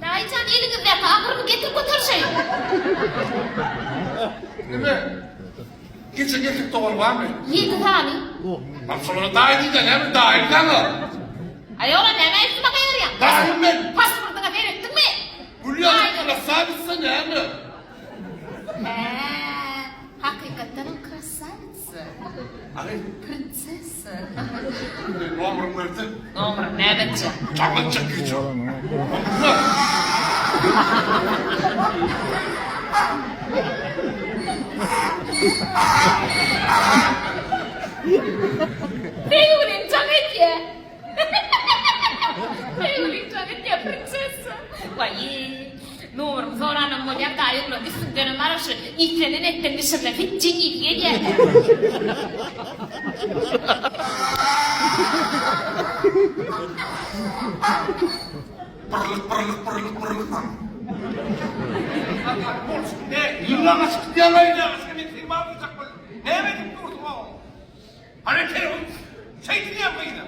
Daýyjan eliňizdäki agyrmy getirip göterişeýin. Neme? Geçen erkek dogany barmy? Ýedi sany. Bak şolara daýy diýýän, näme daýym saňa? Aý oglan näme üstüme gygyrýaň? Daýym men. Pasportyňa seretdiňmi? Gül ýaly krasawica näme? Hä, hakykatdanam krasawica. Aý. Prinsessa. Nomeryňy berse. Nomeryňy näme etjek? Jaň etjek gije. Söýgülim jaň etýä. Söýgülim jaň etýä prinsessa. Waý, nomerymy soranam bolýar daýy oglan üstüňdenem garaşy islenen etden bişirilen pitjiň iýip gelýär. Birlik, birlik, birlik, birlik. Ýylan açyp gidýän-aý. Näme edip dursuň oňa? Hany telefon şeýdilýän gyza.